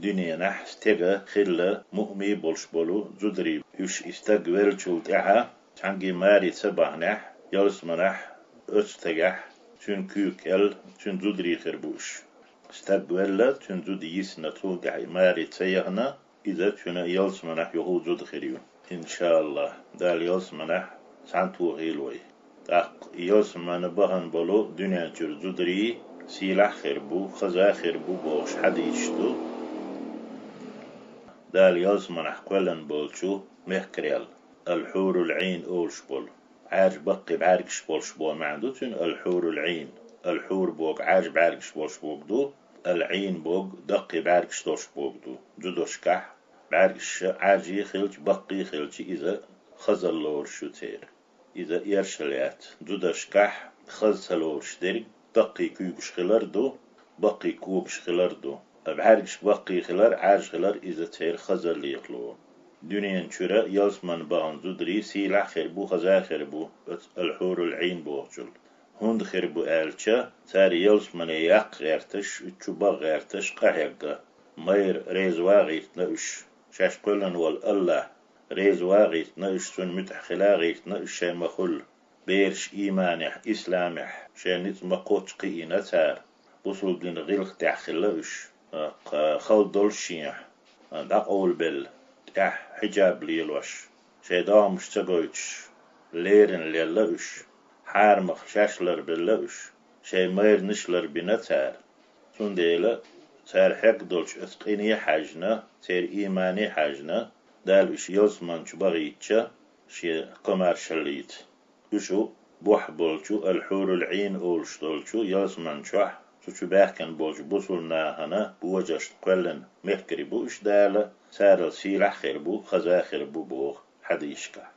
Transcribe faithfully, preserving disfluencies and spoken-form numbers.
дуьненахь стеган хилла муъмий болуш болу зударий. Уьш и стаг веллачул тӀаьхьа цхьаьнгге маре ца баханехь, ялсаманахь оцу стагехь цуьнан куьйга кӀел цуьнан зударий хир бу уьш. Стаг велла, цуьнан зуда йисна, цул тӀаьхьа и маре ца яхана, иза цуьнан ялсаманахь юха зуда хир ю. ИншааллахӀ, Дала ялсаманахь цхьаьнатохийла вай. ТӀаккха ялсамане бахана болу дуьнен чуьра зударий сийлахь а хир бу, хаза а хир бу бохуш хьадисаш ду. Дала ялсаманахь кхоьллина болчу мехкарел, ал-хьурул-Ӏийн олуш болу, Ӏаьржа баккхий бӀаьргаш болуш боху маьӀна ду цуьнан ал-хьурул-Ӏийн. Ал-хьур боху Ӏаьржа бӀаьргаш болуш боху ду, ал-Ӏийн боху даккхий бӀаьргаш долуш боху ду. Зудашкахь бӀаьргаш Ӏаьржий хилча, баккхий хилча, иза хазалла лоруш ю церан. Иза эршалла яц. Зудашкахь хаза ца лоруш дерг даккхий куьйгаш хилар а ду, баккхий когаш хилар а ду. Ткъа бӀаьргаш баккхий хилар, Ӏаьржа хилар, иза церан хазаллех лору. Дуьнен чуьра ялсамане бахана зударий сийлахь а хир бу, хаза а хир бу, оцу ал-хьурул-Ӏийн бохучул. ХӀунда хир бу аьлча, цара ялсамане яккха гӀерташ, уьш чу баха гӀерташ къахьегна. Майра реза ван а гӀиртина уьш. Шаьш кхоьллина волу АллахӀ реза ван а гӀиртина уьш, цунна муьтӀахь хила а гӀиртина уьш шайн ма-хуьллу. Бераш ийманехь, исламехь шайн ницкъ ма-кхоччу кхиийна цара. Бусулба динан гӀиллакх тӀехь хилла уьш. Кху хала долуш шен дӀакъовлабелла, тӀехь хьиджаб лелош, шайн догӀмаш ца гойтуш, леррина лелла уьш, хьарамах шаьш ларбелла уьш, шайн майранаш ларбина цара. Цундела цара хьегна долчу оцу къине а хьаьжна, церан иймане а хьаьжна, Дала уьш ялсамани чу бахийтича, шен комаьршаллица. Уьш бохь болчу, ал-хьурул-Ӏийн олуш долчу ялсамани чохь, цу чу баьхкина болчу бусулба нахана божаршна кхоьллина мехкарий бу уьш Дала, царал сийлахь а хир бу, хаза а хир бу боху хьадисашкахь.